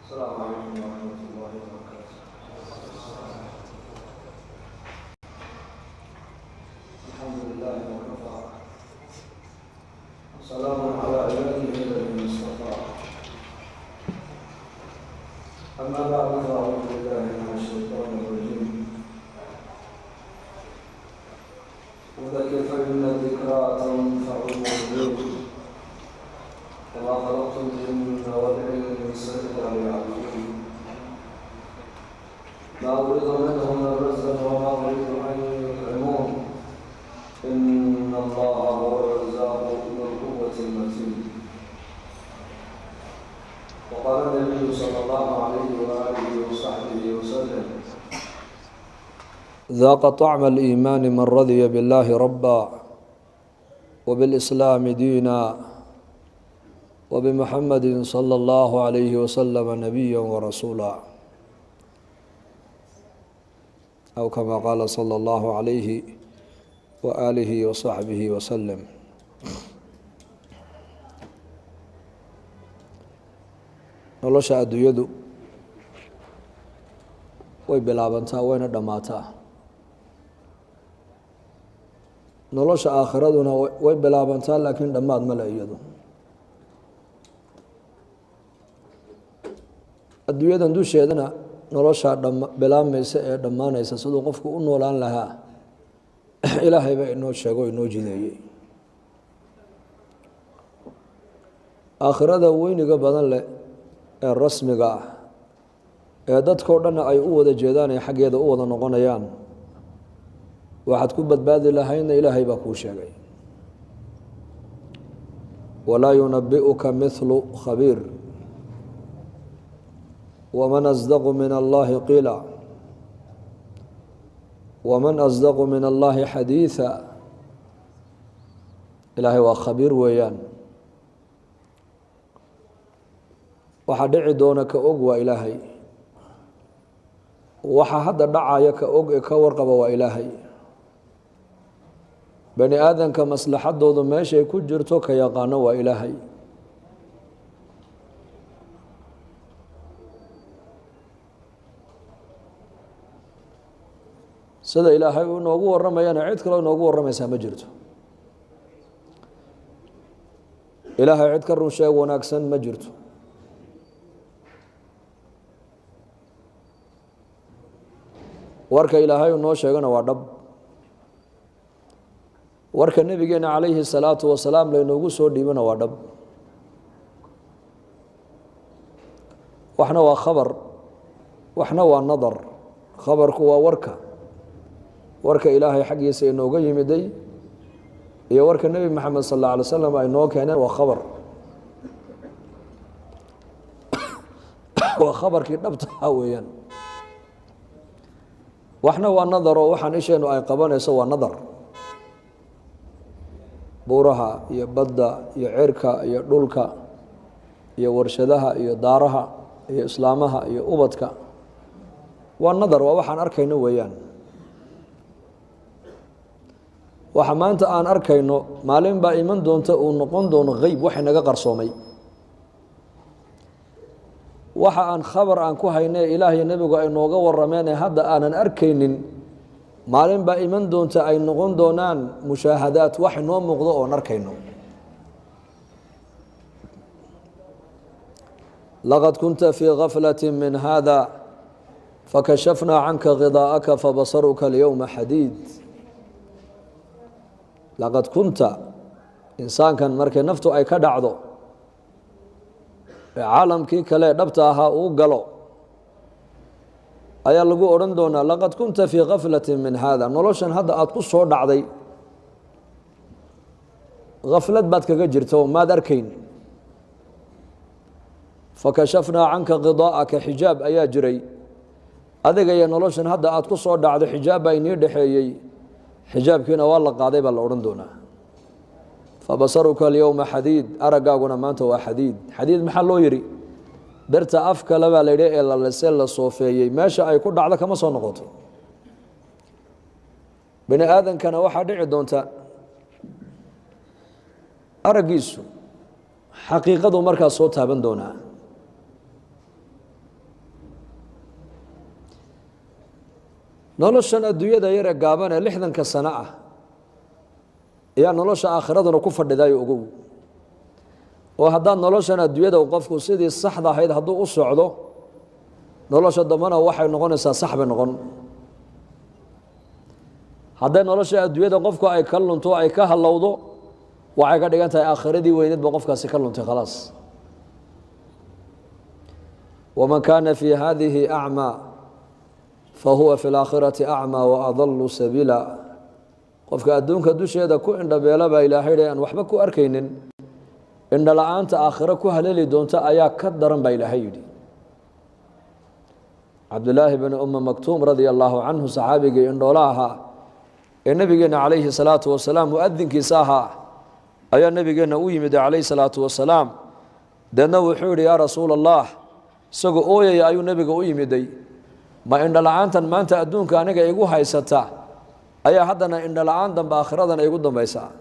السلام عليكم ورحمة الله وبركاته. الحمد لله وكفى، وسلام على عباده الذين اصطفى. أما بعد، فأعوذ بالله من الشيطان الرجيم. وذكر فإن الذكرى تنفع المؤمنين. وما خلقت الجن والإنس إلا ليعبدون. ما أريد منهم من رزق وما أريد أن يطعمون. إن الله هو الرزاق ذو القوة المتين. وقال النبي صلى الله عليه وآله وصحبه وسلم: ذاق طعم الإيمان من رضي بالله ربا، وبالإسلام دينا، وبمحمد صلى الله عليه وسلم نبيا ورسولا، أو كما قال صلى الله عليه وآله وصحبه وسلم. Nolosha adduunyadu way bilaabantaa, wayna dhammaataa. Nolosha aakhiraduna way bilaabantaa, laakiin dhammaad male iyadu. Adduunyadan dusheedana noloshaa bilaabmaysa ee dhammaanaysa, siduu qofku u noolaan lahaa Ilaahay baa inoo sheego o inoo jideeyey. Aakhirada weyniga badan leh ee rasmiga ah ee dadkao dhanna ay u wada jeedaan ee xaggeeda u wada noqonayaan, waxaad ku badbaadi lahaydna Ilaahay baa kuu sheegay. Walaa yunabi'uka mithlu khabiir. Waman asdaqu min allahi qiila, waman asdaqu min allahi xadiida. Ilaahay waa khabiir weeyaan. Waxaa dhici doona ka og waa Ilaahay. Waxa hadda dhacaya ka og ee ka warqaba waa Ilaahay. Bani aadamka maslaxadoodu meeshay ku jirto ka yaqaano waa Ilaahay. Sida Ilaahay uu inoogu warramayana cid kaleo inoogu warramaysaa ma jirto. Ilaahay cid ka run sheeg wanaagsan ma jirto. Warka Ilaahay uu noo sheegana waa dhab. Warka Nebigeena calayhi salaatu wasalaam laynoogu soo dhiibana waa dhab. Waxna waa khabar, waxna waa nadar. Khabarku waa warka Ilaahay xaggiisa inooga yimiday iyo warka Nebi Maxamed sal alla alay slam ay noo keeneen waa khabar, waa khabarkii dhabtaha weeyaan. Waxna waa nadar, oo waxaan isheenu ay qabanayso waa nadar. Buuraha iyo badda iyo cirka iyo dhulka iyo warshadaha iyo daaraha iyo islaamaha iyo ubadka waa nadar, waa waxaan arkayno weeyaan. Waxa maanta aan arkayno maalin baa iman doonta uu noqon doono geyb, wax inaga qarsoomay. Waxa aan khabar aan ku hayne Ilaah iyo Nebigu ay nooga warameen ee hadda aanan arkaynin, maalin baa iman doonta ay noqon doonaan mushaahadaat, wax inoo muuqdo oon arkayno. Laqad kunta fii gaflati min hada fakashafnaa canka khidaa'aka fabasaruka alyowma xadiid. Laqad kunta, insaankan markay naftu ay ka dhacdo ee caalamkii kale dhabta ahaa uu galo, ayaa lagu odhan doonaa: laqad kunta fii gaflati min hada. Noloshan hadda aada ku soo dhacday gaflad baad kaga jirta oo maad arkayn. Fakashafnaa canka khidaa'aka, xijaab ayaa jiray adiga iyo noloshan hadda aada ku soo dhacdo, xijaab baa inii dhexeeyey, xijaabkiina waa la qaaday baa la odhan doonaa. Fabasaruka alyowma xadiid, araggaaguna maanta waa xadiid. Xadiid maxaa loo yidhi? Birta af kale baa la yidhi ee la lise la soofeeyey, meesha ay ku dhacdo kama soo noqoto. Bani aadankana waxaa dhici doonta araggiisu xaqiiqadu markaas soo taaban doonaa. Noloshan adduunyada yare gaaban ee 60ka sano ah ayaa nolosha aakhiraduna ku fadhidayo ogow. Oo haddaad noloshan adduunyada qofku sidii saxda ahayd hadduu u socdo, nolosha dambena waxay noqonaysaa sax bay noqon. Hadday nolosha adduunyada qofku ay ka lunto, ay ka halowdo, waxay ka dhigan tahay aakhiradii weyneed ba qofkaasi ka luntay khalaas. Waman kaana fii hadihi acmaa fahuwa fi laakhirati acmaa wa adallu sabiila. Qofka adduunka dusheeda ku indhabeela baa ilaahay yidhi aan waxba ku arkaynin, indhala-aanta aakhiro ku haleeli doonta ayaa ka daran baa ilaahay yidhi. Cabdulaahi bni Umma Maktuum radia allaahu canhu, saxaabigii indhoola ahaa ee nebigeenna calayhi salaatu wasalaam muadinkiisa ahaa, ayaa nebigeenna u yimid calayhi salaatu wasalaam. Deedna wuxuu yidhi yaa rasuula allah, isagoo ooyaya ayuu nebiga u yimiday, ma indhala-aantan maanta adduunka aniga igu haysata ayaa haddana indhala-aan dambe aakhiradana igu dambaysaa?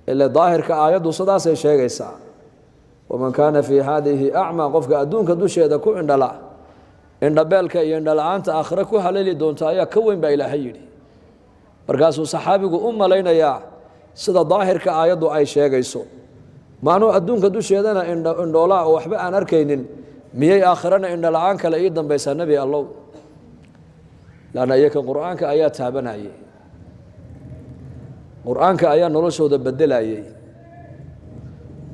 Ila daahirka aayaddu sidaasay sheegaysaa, waman kaana fii haadihi acmaa, qofka adduunka dusheeda ku indhala, indhabeelka iyo indhala-aanta aakhiro ku haleeli doonta ayaa ka weyn baa ilaahay yidhi. Markaasuu saxaabigu u malaynayaa sida daahirka aayaddu ay sheegayso, maanuu adduunka dusheedana indhoolaa oo waxba aan arkaynin, miyay aakhirana indhala-aan kale ii dambaysaa nebi allow? Laanna iyaka qur-aanka ayaa taabanayey, qur-aanka ayaa noloshooda bedelayey,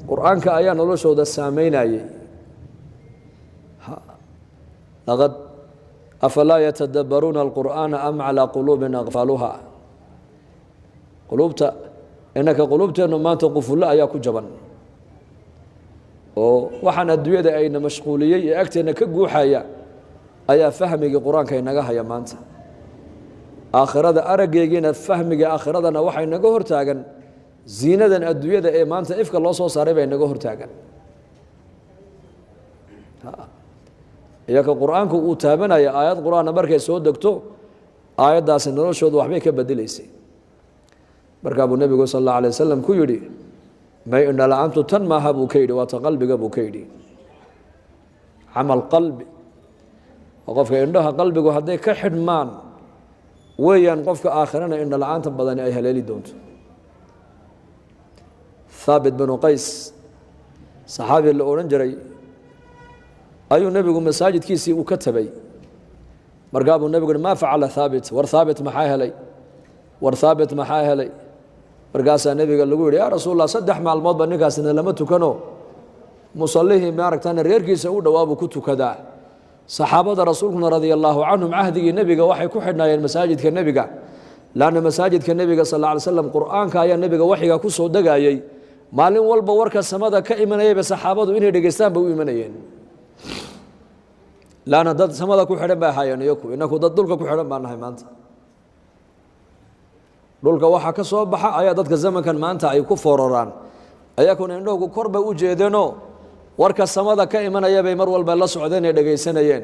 qur-aanka ayaa noloshooda saameynayey. Laqad afalaa yatadabbaruuna alqur'aana am calaa quluubin aqfaaluha. Quluubta innaka quluubteennu maanta qufullo ayaa ku jaban, oo waxaan adduunyada ayna mashquuliyey ee agteenna ka guuxaya ayaa fahmigii qur-aanka inaga haya maanta. Aakhirada araggeegiina fahmiga aakhiradana waxay naga hortaagan ziinadan adduunyada ee maanta ifka loo soo saaray bay naga hortaagan. Iyaka qur-aanku uu taabanaya, aayad qur-aanna markay soo degto aayaddaasi noloshooda waxbay ka bedelaysay. Markaa buu nebigu sal allahu alay wasalam ku yidhi may indhala-aantu tan maaha buu ka yidhi, waa ta qalbiga buu ka yidhi. Camal qalbi oo qofka indhaha qalbigu hadday ka xidhmaan weeyaan qofka aakhirana indhala-aanta badani ay haleeli doonto. Thaabit binu Qays saxaabi la odhan jiray ayuu nebigu masaajidkiisii uu ka tabay. Markaa buu nebigu uhi maa facala Thaabit, war Thaabit maxaa helay, war Thaabit maxaa helay? Markaasaa nebiga lagu yidhi yaa rasuul allah, 3 maalmoodba ninkaasina lama tukano, musallihii maaragtana reerkiisa u dhowaa buu ku tukadaa. Saxaabada rasuulkuna radia allaahu canhum cahdigii nebiga waxay ku xidhnaayeen masaajidka nebiga, laanna masaajidka nebiga sal alla alay slam qur-aanka ayaa nebiga waxyiga ku soo degayey. Maalin walba warka samada ka imanayayba saxaabadu inay dhegeystaan bay u imanayeen, laanna dad samada ku xidhan bay ahaayeen iyaku. Inaku dad dhulka ku xidhan baan nahay maanta. Dhulka waxaa ka soo baxa ayaa dadka zamankan maanta ay ku fooraraan, ayakuna indhowgu kor bay u jeedeenoo warka samada ka imanaya bay mar walba la socdeen ee dhegaysanayeen.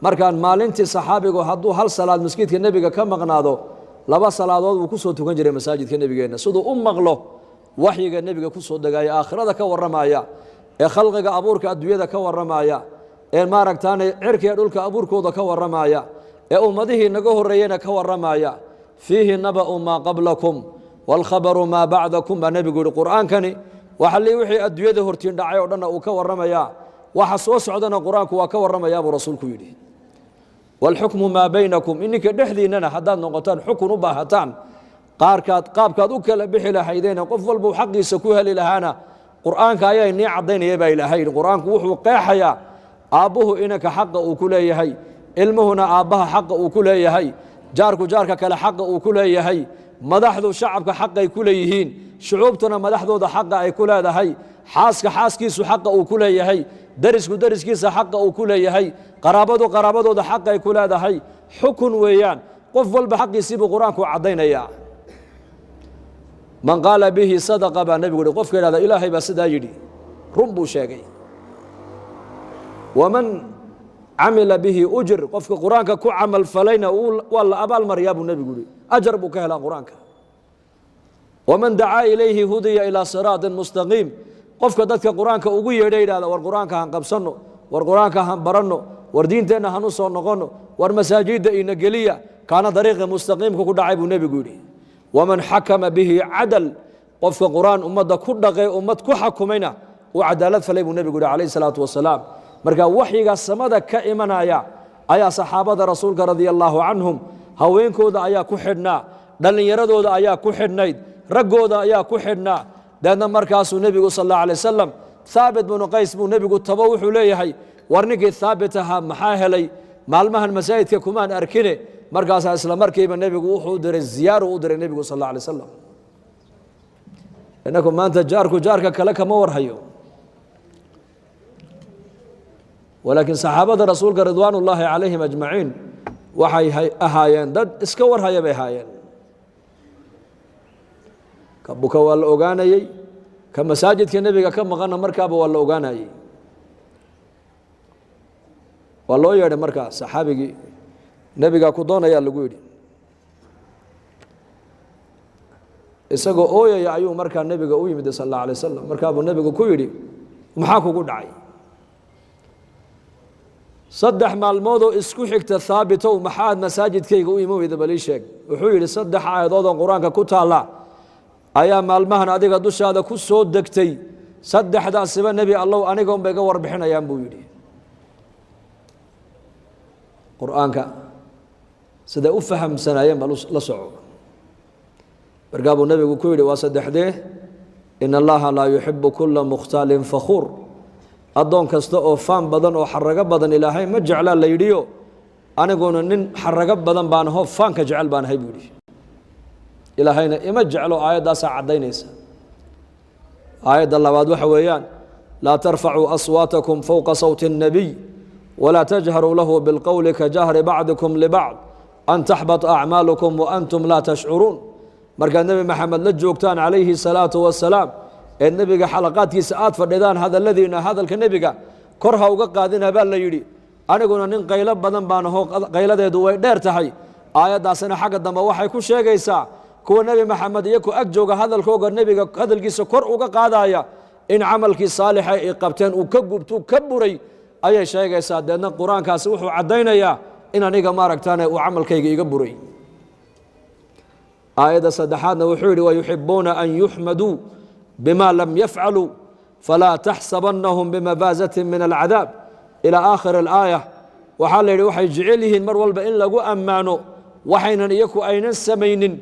Markaan maalintii saxaabigu hadduu hal salaad masjidka nebiga ka maqnaado, 2 salaadood buu ku soo tukan jiray masaajidka nebigeenna, siduu u maqlo waxyiga nebiga ku soo degaya, aakhirada ka warramaya, ee khalqiga abuurka adduunyada ka warramaya, ee maaragtaane cirkiga dhulka abuurkooda ka warramaya, ee ummadihii naga horreeyeyna ka warramaya. Fiihi naba'u maa qablakum waalkhabaru maa bacdakum baa nebigu yihi. Qur-aankani waxa lii wixii adduunyada hortiin dhacay oo dhanna uu ka warramayaa, waxa soo socdana qur-aanku waa ka warramayaa buu rasuulku yidhi. Waalxukmu maa baynakum, ininka dhexdiinnana haddaad noqotaan xukun u baahataan, qaarkaad qaabkaad u kala bixi lahaydeena qof walbuu xaqiisa ku heli lahaana qur-aanka ayaa inii caddaynaya baa ilaahay yidhi. Qur-aanku wuxuu qeexayaa aabbuhu inanka xaqa uu ku leeyahay, ilmuhuna aabbaha xaqa uu ku leeyahay, jaarku jaarka kale xaqa uu ku leeyahay, madaxdu shacabka xaqay ku leeyihiin, shucuubtuna madaxdooda xaqa ay ku leedahay, xaaska xaaskiisu xaqa uu ku leeyahay, darisku dariskiisa xaqa uu ku leeyahay, qaraabadu qaraabadooda xaqay ku leedahay. Xukun weeyaan, qof walba xaqiisii buu qur-aanku caddaynayaa. Man qaala bihi sadaqa baa nebigu yihi, qofka yidhahda ilaahay baa sidaa yidhi run buu sheegay. Waman camila bihi ujir, qofka qur-aanka ku camal falayna waa la abaal mariyaa buu nebigu yihi, ajar buu ka helaa qur-aanka. Waman dacaa ilayhi hudiya ilaa siraatin mustaqiim, qofka dadka qur-aanka ugu yeedha yidhahda war qur-aanka han qabsanno, war qur-aanka han baranno, war diinteenna hanu soo noqonno, war masaajidda ina geliya, kaana dariiqa mustaqiimka ku dhacay buu nebigu yidhi. Waman xakama bihi cadal, qofka qur-aan ummadda ku dhaqay, ummad ku xakumayna uu cadaalad falay buu nebigu yidhi calayhi salaatu wasalaam. Marka waxyiga samada ka imanaya ayaa saxaabada rasuulka radia allaahu canhum haweenkooda ayaa ku xidhnaa, dhallinyaradooda ayaa ku xidhnayd, raggooda ayaa ku xidhnaa. Deedna markaasuu nebigu sal allahu alay wasalam Thaabit binu Qays buu nebigu tabo, wuxuu leeyahay war ninkii Thaabit ahaa maxaa helay, maalmahan masaajidka kumaan arkine. Markaasaa isla markiiba nebigu wuxuu u diray ziyaaru u diray nebigu sal allahu alay wasalam. Innaku maanta jaarku jaarka kale kama warhayo, walaakiin saxaabada rasuulka ridwaan ullaahi calayhim ajmaciin waxay ahaayeen dad iska warhaya bay ahaayeen. Ka buka waa la ogaanayey, ka masaajidka nebiga ka maqanna markaaba waa la ogaanayey. Waa loo yeedhay markaa saxaabigii, nebigaa ku doonayaa lagu yidhi. Isagoo ooyaya ayuu markaa nebiga u yimid sal allahu alay wasalam. Markaabuu nebigu ku yidhi maxaa kugu dhacay? 3 maalmoodoo isku xigta Thaabitow maxaad masaajidkayga u iman weyda, bal ii sheeg. Wuxuu yidhi 3 aayadood oo qur-aanka ku taalla ayaa maalmahan adiga dushaada ku soo degtay, 3daasiba nebi allow aniga unbay ga warbixinayaan buu yidhi. Qur-aanka siday u fahamsanaayeen ba la soco. Markaa buu nebigu ku yidhi waa 3dee, in allaha laa yuxibu kula mukhtaalin fakhuur, addoon kasta oo faan badan oo xarago badan ilaahay ma jeclaa la yidhiyo, aniguna nin xarago badan baan aho, faanka jecel baan ahay buu yidhi. Ilaahayna ima jeclo, aayaddaasaa caddaynaysa. Aayadda labaad waxa weeyaan laa tarfacuu aswaatakum fowqa sawti الnabiy walaa tajharuu lahu bilqowli ka jahri bacdikum libacd an taxbata acmaalukum waantum laa tashcuruun. Markaad nebi Maxamed la joogtaan calayhi salaatu wasalaam, ee nebiga xalaqaadkiisa aad fadhidaan, hadalladiina hadalka nebiga kor ha uga qaadina baa la yidhi. Aniguna nin qaylo badan baan aho, qayladeedu way dheer tahay. Aayaddaasina xagga dambe waxay ku sheegaysaa kuwa nebi Maxamed iyo ku ag jooga hadalkooga nebiga hadalkiisa kor uga qaadaya in camalkii saalixa ay qabteen uu ka gubtuu ka buray ayay sheegaysaa. Deedna qur-aankaasi wuxuu caddaynayaa in aniga maaragtaane uu camalkayga iga buray. Aayadda saddexaadna wuxuu yidhi wayuxibuuna an yuxmaduu bima lam yafcaluu falaa taxsabannahum bimafaazatin min alcadaab ilaa aakhiri alaaya. Waxaa la yidhi waxay jecel yihiin mar walba in lagu ammaano waxaynan iyaku aynan samaynin,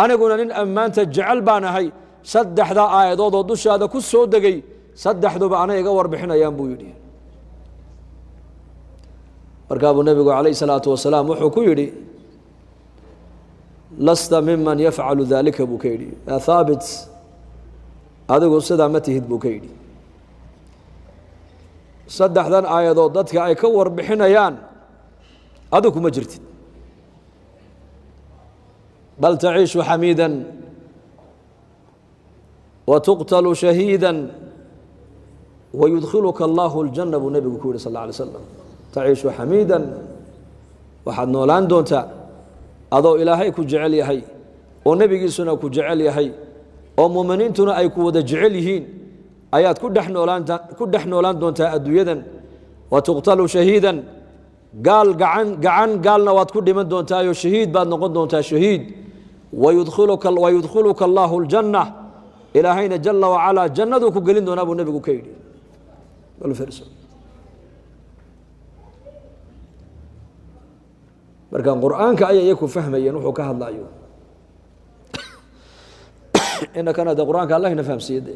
aniguna nin ammaanta jecel baan ahay. 3daa aayadood oo dushaada ku soo degay 3duba anay iga warbixinayaan buu yidhi. Markaa buu nebigu calayhi salaatu wasalaam wuxuu ku yidhi lasta miman yafcalu daalika buu ka yidhi. Yaa Thaabit, adigu sidaa ma tihid buu ka yidhi. 3dan aayadood dadka ay ka warbixinayaan adigu kuma jirtid. Bal taciishu xamiidan wa tuqtalu shahiida wayudkhiluka allahu aljanna buu nebigu ku yidhi sal alla alay slam. Taciishu xamiidan, waxaad noolaan doontaa adoo ilaahay ku jecel yahay oo nebigiisuna ku jecel yahay oo muuminiintuna ay ku wada jecel yihiin ayaad ku dhex noolaan doontaa adduunyadan. Wa tuqtalu shahiidan, gaal gacan gaalna waad ku dhiman doontaayo shahiid baad noqon doontaa shahiid. Wayudkhiluka allahu aljanna, ilaahayna jala wacalaa jannaduu ku gelin doonaa buu nebigu ka yidhi. Marka qur-aanka ayay iyaku fahmayeen wuxuu ka hadlayo. Inakana de qur-aanka allahina fahamsiiye de.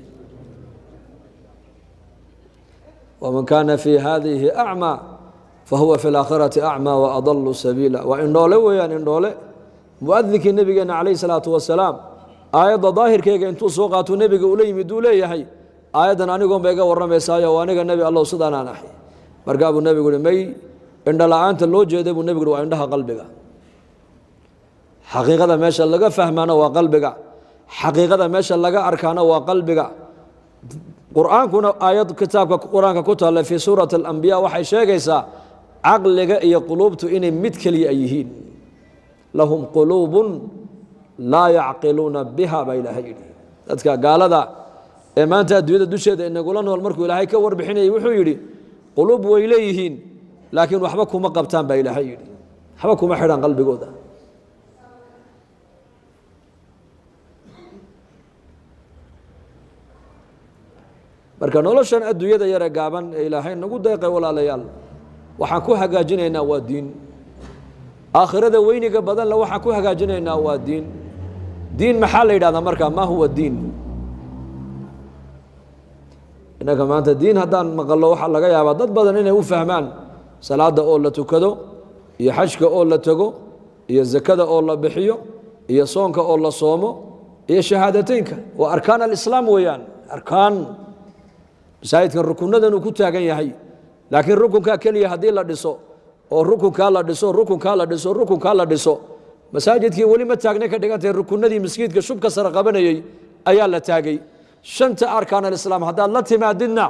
Waman kaana fii hadihi acmaa fahuwa fi laakhirati acmaa waadalu sabiila. Waa indhoole weeyaan, indhoole. Muadinkii nebigeena calayhi salaatu wasalaam aayadda daahirkeyga intuu soo qaatuu nebiga ula yimid uu leeyahay aayaddan anigoon bay iga warramaysaayo aniga nebi allow sidaan aan ahay. Markaa buu nebigu uhi may, indho la-aanta loo jeeday buu nebigu uhi waa indhaha qalbiga. Xaqiiqada meesha laga fahmaana waa qalbiga, xaqiiqada meesha laga arkaana waa qalbiga. Qur-aankuna aayad kitaabka qur-aanka ku taalla fii suurati alambiya waxay sheegaysaa caqliga iyo quluubtu inay mid keliya ay yihiin. Lahum quluubun laa yacqiluuna biha baa ilaahay yidhi. Dadka gaalada ee maanta adduunyada dusheeda inagula nool markuu ilaahay ka warbixinayay wuxuu yidhi quluub way leeyihiin, Laakiin waxba kuma qabtaan baa Ilaahay yidhi, waxba kuma xidhaan qalbigooda. Marka noloshan adduunyada yare gaaban ee Ilaahay nagu deeqay, walaalayaal, waxaan ku hagaajinaynaa waa diin. Aakhirada weyniga badanle waxaan ku hagaajinaynaa waa diin. Diin maxaa la yidhahdaa marka? Ma huwa diin? Innaka maanta diin haddaan maqallo, waxaa laga yaabaa dad badan inay u fahmaan salaada oo la tukado, iyo xajka oo la tego, iyo zakada oo la bixiyo, iyo soonka oo la soomo, iyo shahaadateynka. Waa arkaan alislaam weeyaan, arkaan masaajidkan rukunadan uu ku taagan yahay. Laakiin rukunkaa keliya haddii la dhiso, oo rukunkaa la dhiso, rukunkaa la dhiso, rukunkaa la dhiso, masaajidkii weli ma taagnay ka dhigantahay. Rukunadii maskiidka shubka sare qabanayey ayaa la taagay. Shanta arkaan alislaam haddaad la timaadidna,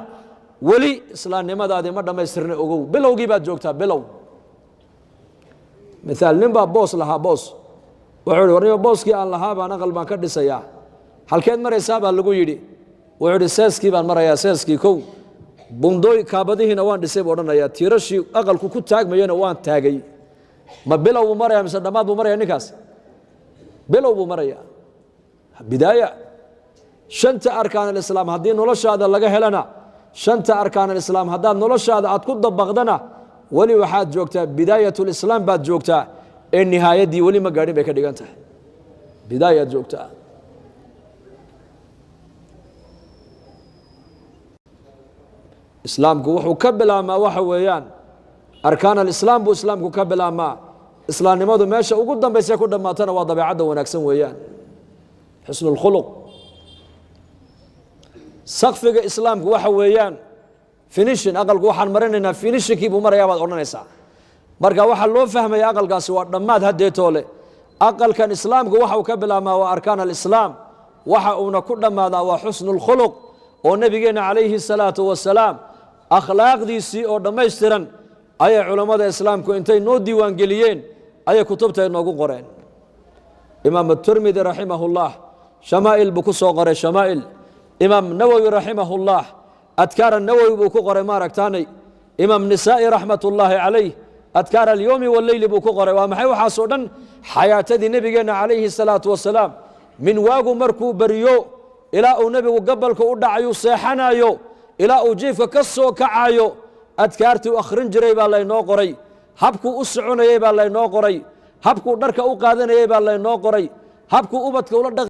weli islaamnimadaadii ma dhammaystirna, ogow, bilowgii baad joogtaa, bilow. Mithaal, nin baa boos lahaa. Boos wuxuu ihi, warnimo, booskii aan lahaa baan aqal baan ka dhisayaa, halkeed maraysaa baa lagu yidhi. Wuxuu ihi, seeskii baan marayaa, seeskii kow, bundooy kaabadihiina waan dhisay buu odhanayaa, tiirashii aqalku ku taagmayana waan taagay. Ma bilow buu maraya mise dhammaad buu maraya ninkaas? Bilow buu marayaa, bidaaya. Shanta arkaan alislaam haddii noloshaada laga helana, shanta arkaan alislaam haddaad noloshaada aad ku dabaqdana, weli waxaad joogtaa bidaayat lislaam baad joogtaa, ee nihaayaddii weli ma gaadhin bay ka dhigan tahay. Bidaayaad joogtaa. Islaamku wuxuu ka bilaabmaa waxa weeyaan arkaan alislaam buu islaamku ka bilaabmaa. Islaamnimadu meesha ugu dambaysa ku dhammaatana waa dabeecadda wanaagsan weeyaan, xusnu lkhuluq. Sakfiga islaamku waxa weeyaan finishing. Aqalku waxaan marinaynaa finishingkii buu marayaa baad odhanaysaa. Marka waxaa loo fahmaya aqalkaasi waa dhammaad haddeetoole. Aqalkan islaamku waxa uu ka bilaabmaa waa arkaan alislaam, waxa uuna ku dhammaadaa waa xusnu lkhuluq, oo nebigeenna calayhi salaatu wasalaam akhlaaqdiisii oo dhammaystiran ayay culammada islaamku intay noo diiwaangeliyeen ayay kutubta inoogu qoreen. Imaam Aturmidi raximahullah shamaa'il buu ku soo qoray shamaa'il. Imaam Nawowi raximahullah Adkaar Nawowi buu ku qoray, maaragtaanay. Imaam Nisaa'i raxmatullaahi calayh Adkaar Alyowmi Walleyli buu ku qoray. Waa maxay waxaasoo dhan? Xayaatadii nebigeenna calayhi salaatu wasalaam, min waagu markuu beriyo ilaa uu nebigu gabalka u dhacayu seexanayo, ilaa uu jiifka ka soo kacayo, adkaartii u akhrin jiray baa laynoo qoray, habkuu u soconayey baa laynoo qoray, habkuu dharka u qaadanayey baa laynoo qoray, habkuu ubadka ula dhaq